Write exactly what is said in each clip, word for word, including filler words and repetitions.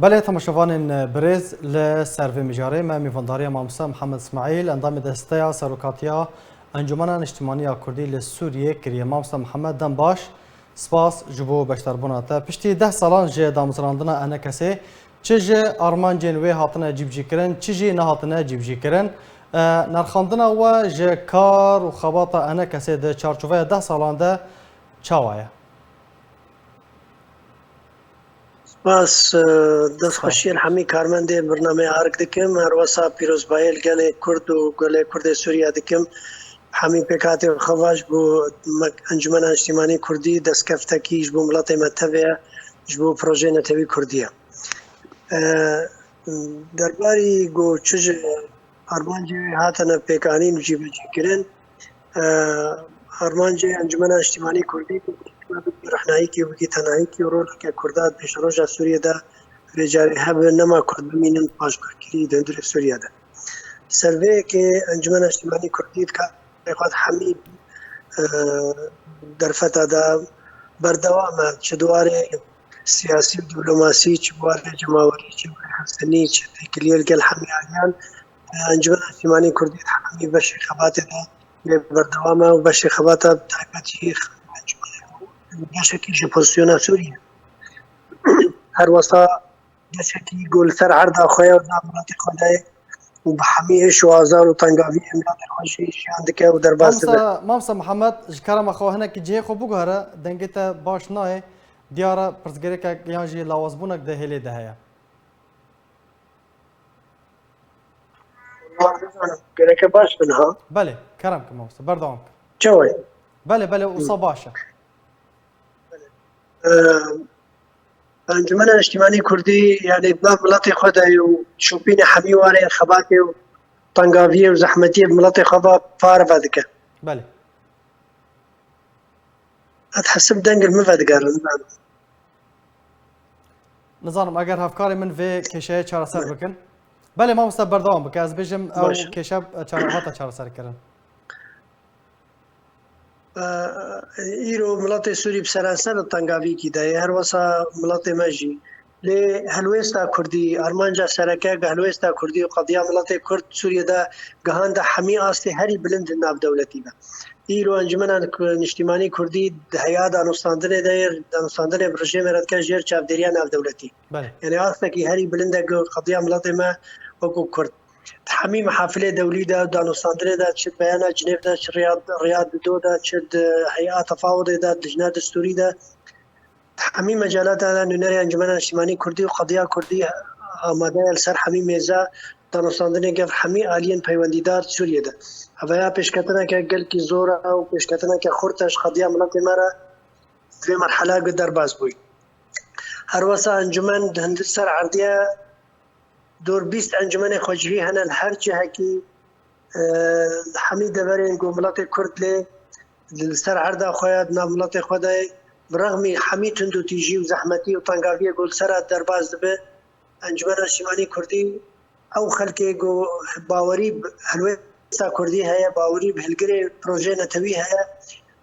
Belê, temaşevanên birêz, li ser vê mijarê me mîvandariya Mamoste Mihemed Îsmaîl, endamê Desteya Serokatiya Encûmena Niştimanî ya Kurdî li Sûriyê kiriye. Mamoste Mihemed, dem baş, spas ji bo beşdarbûna te. Piştî deh salan ji damezrandina ENKSê, çi ji armancên wê hatine cîbicîkirin, çi jî nehatine cîbicîkirin. E, nerxandina we ji kar û xebata ENKSê di çarçoveya deh salan de çawa ye? Spas, e, destxweşiyên hemî karmendê birnameyê Ark dikim, her wesa pîrozbayê li gelê Kurd û gelê Kurdê Sûriye dikim. Hemî pêkhatê xwe va ji bo me-, Encûmena Niştimanî Kurdî destkeftekî ji bo miletê me tevê ye, ji bo projeyê netewî Kurdî ye. E, derbarî ku çi ji armancê wê hatine pêkanîn û cîbecîkirin, e, armancê Encûmena Niştimanî Kurdî ku bikî rehnayîkî û bikî tenayîkî û roleke Kurda di pêşeroja Sûriyê de vê carê hebe, nema Kurd bimînin paşguhkirî di hundirê Sûriye de. Ser vê yekê Encûmena Niştimanî Kurdî di karê xwe de hemî, e, derfeta de berdewam e, çi di warê siyasî û dîplomasî, çi bi warê cemawerî, çi bi warê hevsenî, çi têkiliyê li gel hemî aliyan, e, Encûmena Niştimanî Kurdî di hemî beşê xebatê de lê berdewam e û beşê xebata bi taybetî encûmenê beşekî ji pozîsyona Sûriyê. Her wesa beşekî ku li ser erda xwe ye û nav miletê xwe de ye û bi hemî êş û azar û tengaviyê miletê xwe jî jiyan dike û derbas dibe. Mamoste, Mamoste Mihemed, ji kerema xwe hinekî cihê xwe biguhere, dengê te baş nayê. Diyar e, pirsgirêkek yan jî lawazbûnek di hêlê de heye. Wan nizanim, gereke baş bin ha? Belê, kerem ke mamoste, berdewam ke. Çawa ye? Belê, belê, wisa baş e. Ee, Encûmena Niştimanî Kurdî, yanî di nav miletê xwe de ye û şopînê hemî warê xebatê û tengaviyê û zehmetiyê bi miletê xwe ve pare vedike. Belê. Ez hesib deng li min vedigerin. Nizanim eger hevkarê min vê kêşeyê çareser bikin. Belê mamoste, berdewam bike. Ez bêjim ew Baş. Kêşe çare-, hate çareserkirin. Ee, îro miletê Sûrî bi seranser di tengavîkî de ye. Her wesa miletê me jî. Lê helwêsta Kurdî, armanca sereke ku helwêsta Kurdî û qediya miletê Kurd Sûriyê de gihande hemî astê herî bilind di nav dewletî de. Îro Encûmena Niştîmanî Kurdî di heya danûstandinê de ye, danûstandinê bi rejêmê re dike jêr çavdêriya navdewletî. Belê. Yanî astekî herî bilind e ku qediya miletê me wekû Kurd. Di hemî mehafilê dewlî de, danûstandinê de, çi di beyana Cinêv de, çi Riyad, Riyad di do de, çi di heyata Tefawudê de, di Lijna Destûrî de, di hemî mecalata de nûnerê Encûmena Niştîmanî Kurdî û qediya Kurdî amade ye li ser hemî mêza danûstandinê gel hemî aliyên peywendîdar Sûriyê de. Ev ya pêşketineke gelkî zor e û pêşketineke xurt e ji qediya miletê me re vê merhela ku derbas bûyî. Her wesa encûmen di hundir ser erdê ye, dor bîst encûmenê xwecihî hene li her cihekî, e, hemî deverên ku miletê Kurd lê li ser erda xwe ya di nav miletê xwe de ye, bi rexmî hemî tundûtîjî û zehmetî û tengaviyê ku li ser re derbas dibe, Encûmena Niştîmanî Kurdî ew xelkê ku bawerî bi helwêsta Kurdî heye, bawerî bi hilgirê projeyê netewî heye,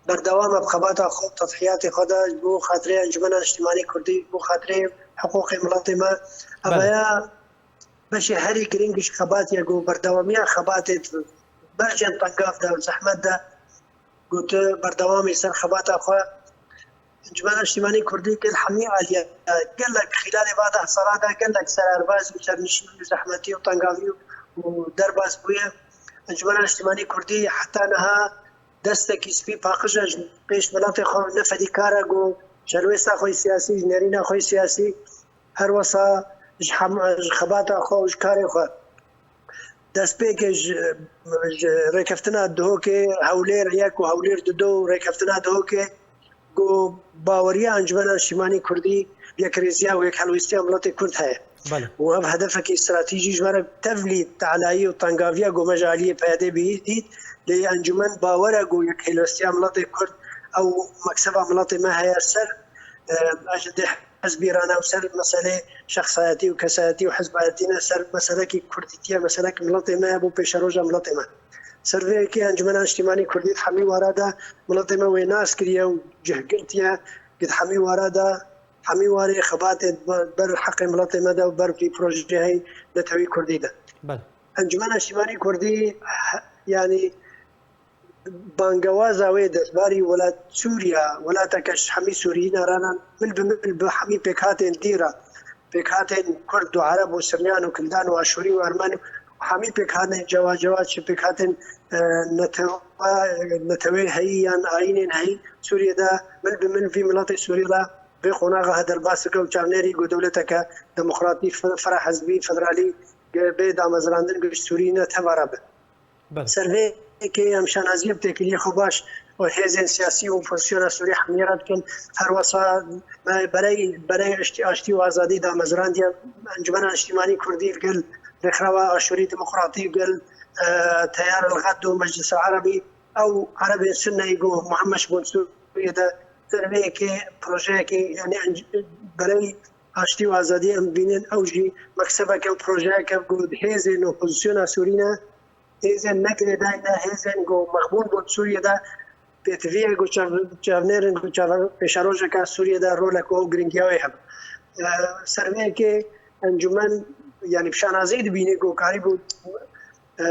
berdewam e bi xebata xwe, tedhiyatê xwe de ji bo xatirê Encûmena Niştîmanî Kurdî, ji bo xatirê hiqûqê miletê me. Belê. Ev ya beşê herî giring ji xebatê ye ku berdewamiya xebatê di bercên tengav de û zehmet de ku tu berdewamî ser xebata xwe. Encûmena Niştîmanî Kurdî gel hemî aliye, gelek xîlalê va deh sala de gelek sererbazî û sernişînî û zehmetî û tengavî û derbas bûye. Encûmena Niştîmanî Kurdî heta niha destekî spî paqij e ji pêş miletê xwe, ne fedîkar e ku ji helwêsta xwe yê siyasî, ji nerîna xwe yê siyasî, her wesa ji hem-, ji xebata xwe û ji karê xwe. Destpêkê ji, ji rêkeftina Duhokê, Hewlêr yek û Hewlêr dido û rêkeftina Duhokê ku baweriya Encûmena Niştîmanî Kurdî bi yekrêziya û yekhelwêstiya miletê Kurd heye. Belê. Û ev hedefekî stratejî ji me re tevlî telayî û tengaviya ku me ji aliyê P Y D'ê bihîst dît, lê encûmen bawer e ku yekhelwêstiya miletê Kurd ew mekseba miletê me heye ser, e, ez ji dê hizbî re ne û ser meselê şexsayetî û kesayetî û hizbayetî ne, ser meselekî kurdîtî ye, meselek miletê me ye, bo pêşeroja miletê me. Ser vê yekê Encûmena Niştîmanî Kurdî di hemî wara de miletê me wê nas kiriye û cih girtiye, ku di hemî wara de hemî warê xebatê ber heqê miletê me de û ber vî projeyê netewî kurdî de. Encûmena Niştimanî Kurdî, yanî bangewaza wê derbarî welat Sûriya, welateke ji hemî Sûriyî naranan, mil bi mil bi hemî pêkhatên dî re, pêkhatên Kurd û Ereb û Siryan û Kildan û Aşûrî û Ermen û hemî pêkhatên cewa cewa, çi pêkhatên, e, netewe, e, netewê heyî yan ayînên heyî Sûriyê de, mil bi mil vî miletê Sûrî re vê qonaxa he derbas dike û çavnêrî ku dewleteke demokratî, fe-, ferahezbî, federalî, e, bê damezrandin ku ji Sûrî ne teva re be. Belê. Ser vê yekê em şanaziyê bi têkiliyê xwe baş û hêzên siyasî û opozisyona Sûrî hemiyê re dikin. Her wesa me berey, berey aştî, aştî û azadî damezrandiye. Encûmena Niştimanî Kurdî li gel Rêkxirawa Aşûrî Demokratî, gel, e, Teyar el Xed û Meclisa Erebî, ew Erebên Sunneyî ku muhemmeş bûn Sûriyê de, ser vê yekê projeyekê, yanî enc-, berey aştî û azadî em dibînin, ew jî meksebeke û projeyeke ku hêzên opozisyona Sûrî ne, hêzên negirêdayî ne, hêzên ku mexbûl bûn Sûriyê de, pêtiviyê ku çav-, çavnêr in ku çav-, pêşerojeke Sûriyê de rolek û giringiya wê hebe. E, ser vê yekê encûmen, yanî bi şanazî dibîne ku karîbû, e,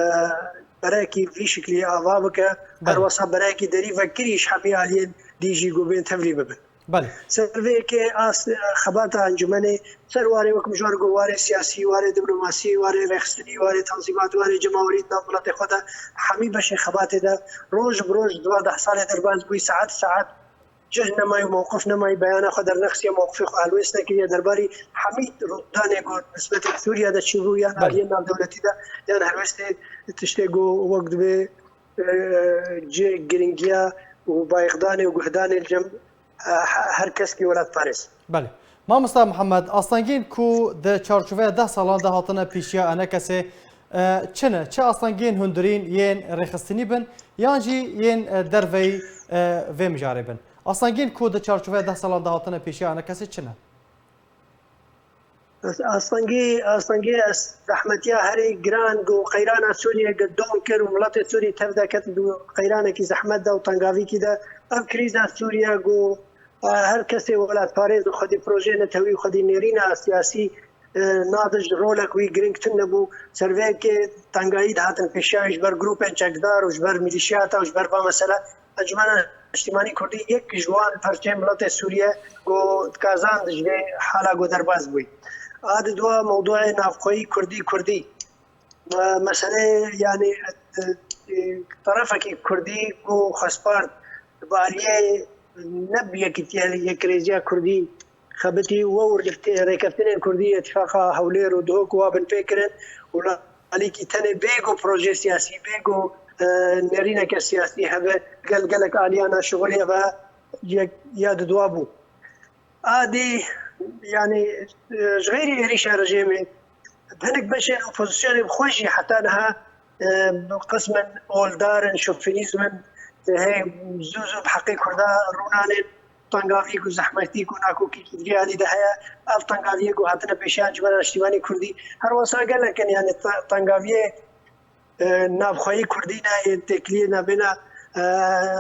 berekî vî şiklî ava bike, her Belê. wesa berekî derî vekirî ji hemî aliyên dî jî ku bên tevlî bibin. Belê. Ser vê yekê as-, xebata encûmenê ser warê wek mijwar ku warê siyasî, warê diplomasî, warê rêxistinî, warê tanzîmat, warê cemawerî di nav miletê xwe de hemî beşê xebatê de roj bi roj di va deh salê derbas bûyî, saet saet cih nemayî û mewqif nemayî, beyana xwe dernexistiye, mewqifê xwe helwêst nekiriye derbarî hemî rûdanê ku nisbetê Sûriye de çêbû yan Belê. aliyên navdewletî de yan helwêstê tiştê ku wek dibê, e, cihê giringiya û bayixdanê û guhdanê li cem, e, he-, her keskî welatparêz. Belê. Mamosta Mihemed, astengên ku di çarçoveya deh salan de hatine pêşiya enekesê, e, çi ne? Çi astengên hundirîn yên rêxistinî bin yan jî yên, e, derveyî, e, vê mijarê bin? Astengên ku di çarçoveya deh salan de hatine pêşiya enekesê çi ne? Astengî, astengî ez zehmetiya herî giran ku qeyrana Sûriye dom kir û miletê Sûrî tev de ket di qeyranekî zehmet de û tengavîkî de. Ev krîza Sûriye ku, e, her kesê welatparêz û xwedî projeyê netewî, xwedî nêrîna siyasî, e, nadin, ji rolek wî giring tune bû. Ser vê yekê tengayî dihatin pêşiya wî ji ber grûpên çekdar û ji ber milîşiyata û ji ber va mesele. Encûmena Niştimanî Kurdî yek ji wan perçeyên miletê Sûriye ku dikazand ji vê hala ku derbas bûyî. A di dua mewdûê navxweyî Kurdî, Kurdî. E, meseleyê, yanî, e, e, terefekî Kurdî ku xwespar bi aliyê ne bi yekîtiya yekrêziya Kurdî xebitî û ew rêkeftinên Kurdî, Îtîfaqa Hewlêr û Duhok wa binpê kirin û li alîkî tenê bê ku projeyê siyasî, bê ku, e, nerîneke siyasî hebe, gel gelek aliyan a şixulê ve yek ya di dua bû. A dî, yanî, e, ji xeyrî êrîşa rejêmê, hinek beşên opozisyonê bi xwe jî heta niha, e, qismen oldar in, şofînîzm in, e, hey, zû zû bi heqê Kurda rûnanên, tengavî ku zehmetî ku nakokî ki vî alî de heye, ev tengaviyê ku hatine pêşiya Encûmena Niştimanî Kurdî, her wesa gelek in, yanî te-, tengaviyê, e, navxweyî Kurdî ne, yên têkiliyê nabêna, e,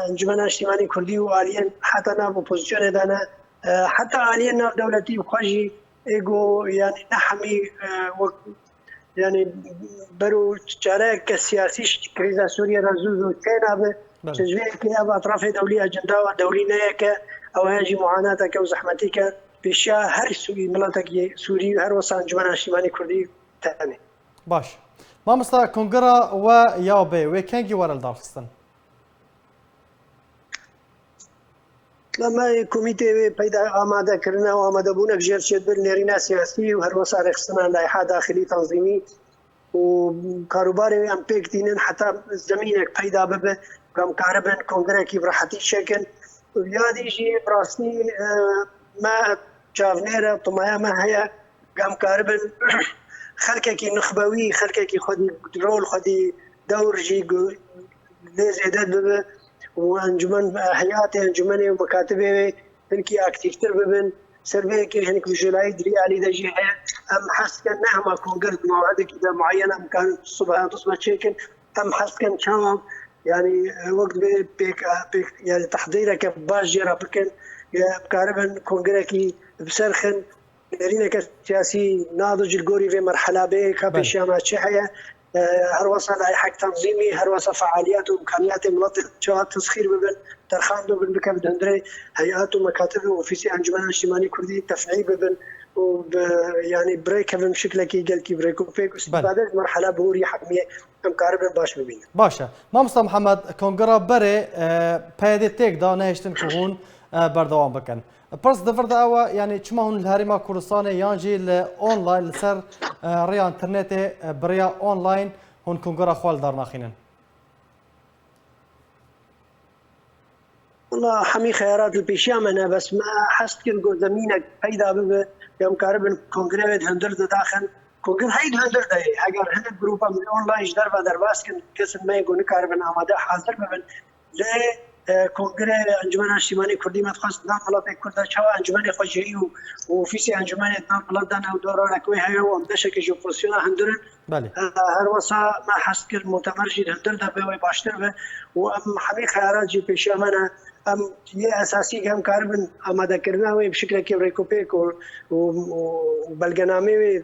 Encûmena Niştimanî Kurdî û aliyên heta nav opozisyonê de ne, e, heta aliyên nav dewletî bi xwe jî ê ku, yanî ne hemî, e, wek, yanî bero çareyeke siyasî ji krîza Sûriye re zû zû çênabe. Belê. Ji vê yekê ev etrafê dewlî, ecenda dewlî ne yek e, ew heye jî muanateke û zehmetîke pêşiya her Sûrî, miletekî Sûrî, her wesa Encûmena Niştimanî Kurdî tenê. Baş. Mamosta, kongira we ya bê, wê kengî were lidarxistin? Me komîtê wê peyda amade kirine û amadebûnek jêr çêdibin, nêrîna siyasî û her wesa rêxistina layiha daxilî tanzîmî û karûbarê wê em pêk tînin heta zemînek peyda bibe, ku em karibin kongirekî bi rehetî çêkin. Û ya dî jî bi rastî, e, me çavnêr e, tumaya me heye, ku em karibin xelkekî nuxbewî, xelkekî xwedî rol, xwedî dewr jî gu-, lê zêde bibe û encûmen, heyatê encûmenê û mekatibê wê hinkî aktîftir bibin. Ser vê yekê hinek mijûlayî di vî alî de jî heye. Em hez dikin ne hema kongir di mewedekî de mueyen em karin sibehan dusme çêkin. Em hez dikin çawa, yanî, wek divê pêk, pêk, yanî tehdîreke baş jê re bikin. Em karibin kongirekî bi ser xin, nêrîneke siyasî nado ji gorî vê merhela bê ka Belê. pêşiya me çi heye. E, her wesa layihek tanzîmî, her wesa fealiyet û imkaniyetê miletê çawa tesxîr bibin, terxan bibin, bikevin hundirê heyat û mekatib û ofîsê Encumena Niştimanî Kurdî tefîî bibin û bi, yanî bi rê kevin şiklekî gelkî bi rêkopêk û Belê. îstîfade ji merhela borî hemiyê em karibin baş bibînin. Baş e. Mamosta Mihemed, kongera berê, e, P Y D têk da, nehiştin ku hûn, e, berdewam bikin. Pirs di vir de ew e, yanî çima hûn li Herêma Kurdistanê yan jî li online, li ser, e, rêya înternetê, e, bi rêya online hûn kongera xwe li dar naxînin? Wela hemî xeyarat li pêşiya me ne, bes me hez dikir ku zemînek peyda bibe, em karibin kongre wê di hundir de daxin. Kongir hey di hundir de ye. Heger hinek grûpa min online ji derve derbas kin, kesên me yê ku nikaribin amade hazir bibin. Lê, e, kongirê Encumena Niştimanî Kurdî me dixwest da miletê Kurd de çawa encumê xwe jêyî û, û ofîsê encumê da milet de ne û dora wê heye û em deşeke ji opozisyona hundir in. Belê. E, her wesa me hez kir mutemer jî li hundir de be wê baştir be û em hemî xeyarat jî pêşiya me ne. Em yê esasî em karibin amadekirina wê bi şiklekî rêkopêk û, û, û belgenamê wê,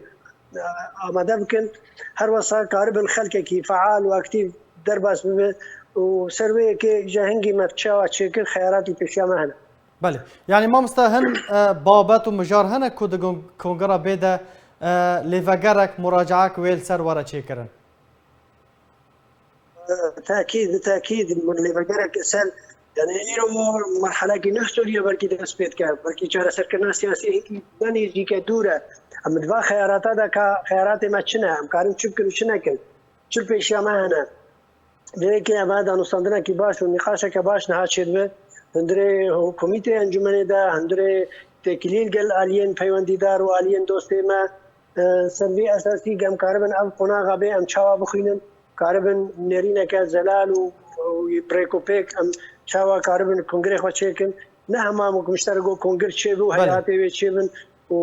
e, amade bikin. Her wesa karibin xelkekî feal û aktîf derbas bibe û ser wê yekê ji hingî me çawa çêkir xeyaratî pêşiya me hene. Belê. Yanî mamosta hin, e, babet û mijar hene ku di kon-, kongera bê de, e, lêvegerek, muracaek wê li ser were çêkirin? E, tekîd, bi tekîd, min lêvegerek ser, yanî îro merhelekî nuh Sûriye belkî dest pê dike, belkî çareserkirina siyasî hingî ne nêzîk e, dûr e. Em di va xeyarata de ka xeyaratê me çi ne, em karin çi bikin û çi nekin, çi li pêşiya me hene. Vê yekê eva danûstandinekî baş û nîqaşeke baş niha çêdibe. Hundirê ho-, komîtê encûmenê de, hundirê têkiliyên gel aliyên peywendîdar û aliyên dostê me, e, ser vî esasî em karibin ev qonaxa bê em çawa bixwînin, karibin nêrîneke zelal û, û rêkopêk em çawa karibin kongrê xwe çêkin. Ne hema wek miştere got kongir çêbû, Belê. heyatê wê çêbin û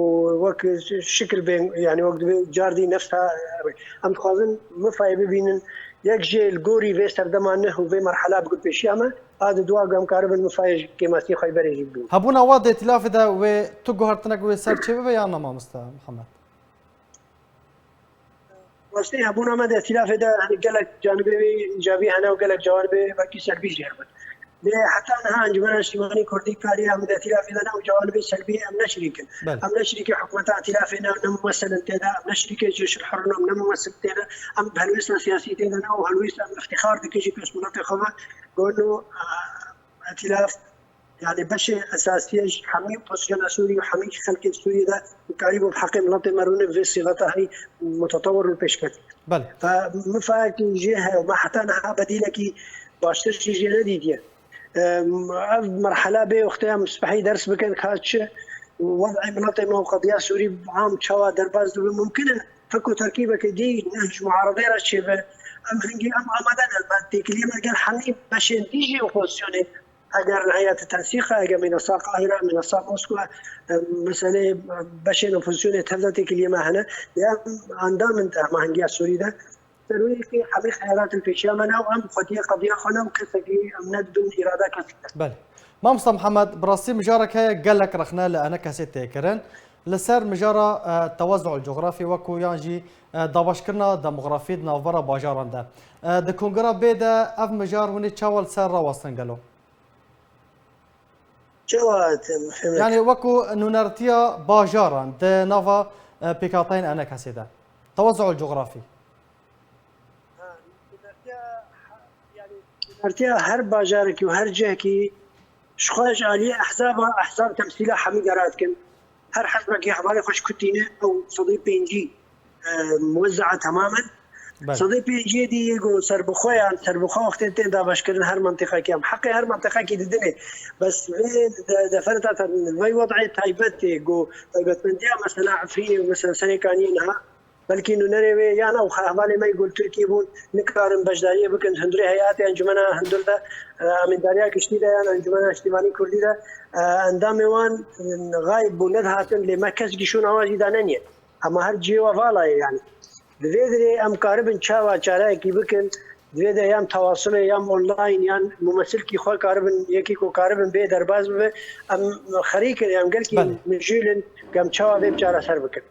wek şikil bên, yanî wek dibê car dî nefsa, em dixwazin mifayê bibînin, yek jê li gorî vê serdema neh û vê merhela bikin pêşiya me, a di dua em karibin mifayê ji kêmasî xwe berê jî bibînin. Hebûna wa di îtîlafê de wê tu guhertinek wê ser çê bibe yan na mamoste Mihemed? Rastî hebûna me di îtîlafê de, hani gelek canibê wê îcabî hene û gelek cawanibê belkî selbî jî hebin. Lê heta niha Encûmena Niştimanî Kurdî kariye em di îtîlafê de ne û cawanibê selbî em ne şirîk in. Belê. Em ne şirîkê hikûmeta îtîlafê ne, ne mumessil in tê de, em ne şirîkê Ceyşul Hurr in, em ne mumessil tê de, em bi helwêsta siyasî tê de ne û helwêst em îftîxar dikin jî pêş miletê xwe ve. Got no, e, îtîlaf, yanî beşê esasî ye ji hemî opozisyona Sûrî û hemî xelkê Sûrî de karîbû bi heqê miletê me rûne bi vê sîxeta hey mutetewir û pêşket. Belê. Fe mifayekî jê heye û me heta niha bedîlekî baştir jî jê nedîtiye. Em, ev merhela bê wextê em spehî ders bikin ka çi wed'ê miletê me û qediya Sûrî am çawa derbas dibe. Mumkin e fek û terkîbeke dî neh ji muaredê re çêbe. Em hingî em amade ne. Me têkiliyê me gel hemî beşên dî jî opozisyonê. Eger heyet tensîq e, eger mînesa Qahîre, mînesa Moskwa, e, meselê, e, beşên opozisyonê tev de têkiliyê me hene, ya endam in di hemahengiya Sûrî de. Ser wê yekê hemî xeyarat li pêşiya me ne û em xwediyê qediya xwe ne û kesekî em nedibin îrada kesî de. Belê. Mamosta Mihemed, bi rastî mijarek heye gelek rexne li enekesê tê kirin. Li ser mijara, e, tewezu'l cografî wekû yan jî, e, dabeşkirina demografî di navbera bajaran de. E, di kongera bê de ev mijar hûn ê çawa li ser rawestin gelo? Çawa hatim? Yanî wekû nûnertiya bajaran di nava, e, pêkhateyên enekesê de. Tewezu'l cografî. Ha, nûnertiya, yanî nûnertiya her bajarekî û her cihekî ji xwe ji aliyê ehzaba, ehzab temsîla hemî dera dikin. Her hizbekî hevalê xwe ji ku tîne ew sedî pêncî, e, muwezze'a temamen. Belê. Sedî pêncî dî yê ku serbixwe yan serbixwe wextê tên dabeşkirin her mentiqekî em heqê her mentiqekî didinê. Bes vê de-, deferta te vey wed'ê taybet tê ku taybetmendiya mesela Efrînê û mesela Serêkaniyê niha belkî nûnerê wê yan ew hevalê me yê ku li Tirkiyê bûn nikarin beşdariyê bikin hundirê heyatê encumena hundir de, e, amîndariya giştî de yan encumena niştimanî kurdî de, e, endamê wan, e, xayib bûn, nedihatin, lê me kes gişûna wan jî daneniye. Hema her cihê we vala ye yanî. Di vê dirê em karibin çawa çareyekî bikin, Divê de yam tawasulê, yam online, yan mumesilkî xwe karibin, yekî ku karibin bê derbas bibe, em xerîk in, em gelkî Belê. mijûl in, ku em çawa vê çareser bikin.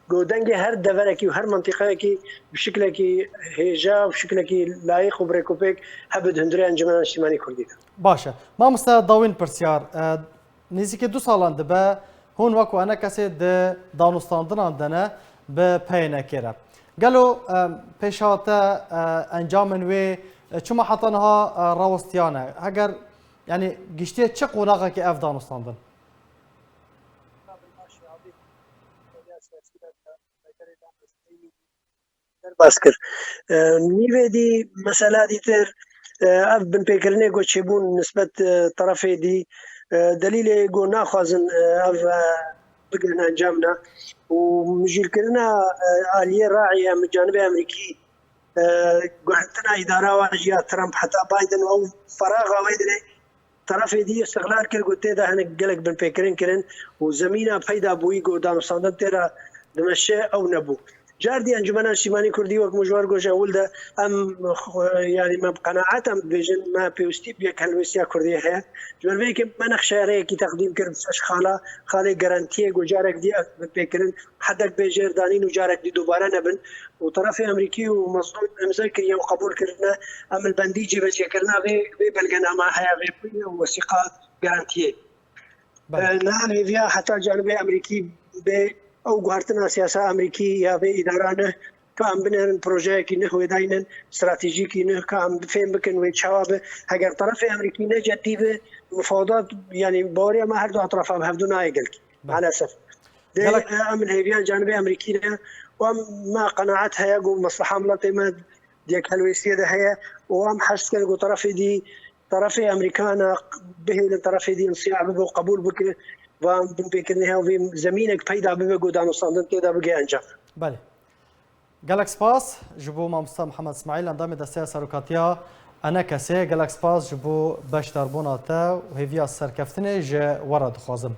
Ku dengê her deverekî û her mintîqeyekî bi şiklekî hêja û bi şiklekî layîq û bi rêkopêk hebe di hundirê Encûmena Niştîmanî Kurdî de. Baş e. Mamoste, dawîn pirsyar. E, nêzîkî du salan dibe hûn wekû enekesê di danûstandinan de ne bi P Y N K re. Gelo, e, pêşhate, e, encamên wê, e, çima heta niha, e, rawestiyane? Heger, yanî, giştiye çi qonaxekî ev danûstandin? Derbas kir. E, nîvê dî mesela dîtir, e, ev binpêkirinê ku çêbûn nisbet, e, terefê dî, e, delîlê ku naxwazin, e, ev, e, bigirin encam ne û mijûlkirina, e, aliyê raî em, canibê Amerîkî, e, guhertina îdara wa ji ya Trump heta Biden û ew feraxa wê dilê terefê dî îstixlal kir ku tê de hinek gelek binpêkirin kirin û zemîna peyda bûyî ku danûstandin tê de dimeşe ew nebû. Car dî Encûmena Niştîmanî Kurdî wek min ji we re got ji ewil de em xwe, yanî me bi qenaet em dibêjin me pêwîstî bi yek helwêstiya Kurdî heye. Ji ber vê yekê me nexşeyareyekî teqdîm kir bi şeş xala, xalê garantiyê ku carek dî ev binpêkirin hedek bê jêr danîn û carek dî dubare nebin. û terefê Amerîkî û Mezlûm îmze kiriye û qebûl kirine. Em li bendî cîbecêkirina vê, vê belgenama heye, vê wesîqa garantiyê. Belê. E, niha hêviya heta canibê Amerîkî bê ew guhertina siyasa Amerîkî ya vê îdara ne, ka em binêrin projeyekî ne wêdayî ne, stratejîkî ne, ka em fêm bikin wê çawa be. Heger terefê Amerîkî ne ceddî be, mifawedat, yanî baweriya me her du etrafa bi hevdu nayê gelkî. Belê. Maalesef. Dê, Gelek- e, em li hêviya canibê Amerîkî ne û em me qenaet heye ku mesleha miletê me di yek helwêstiyê de heye û em hez dikin ku terefê dî, terefê Amerîkana bihêlin terefê dî însiya bibe û qebûl bike. Va binpêkirinê heye û vê zemînek peyda bibe ku danûstandin tê de bige encam. Belê. Gelek spas ji bo mamosta Mihemed Îsmaîl, endamê Desteya Serokatiya ENKSê. Gelek spas ji bo beşdarbûna te û hêviya serkeftinê ji we re dixwazim.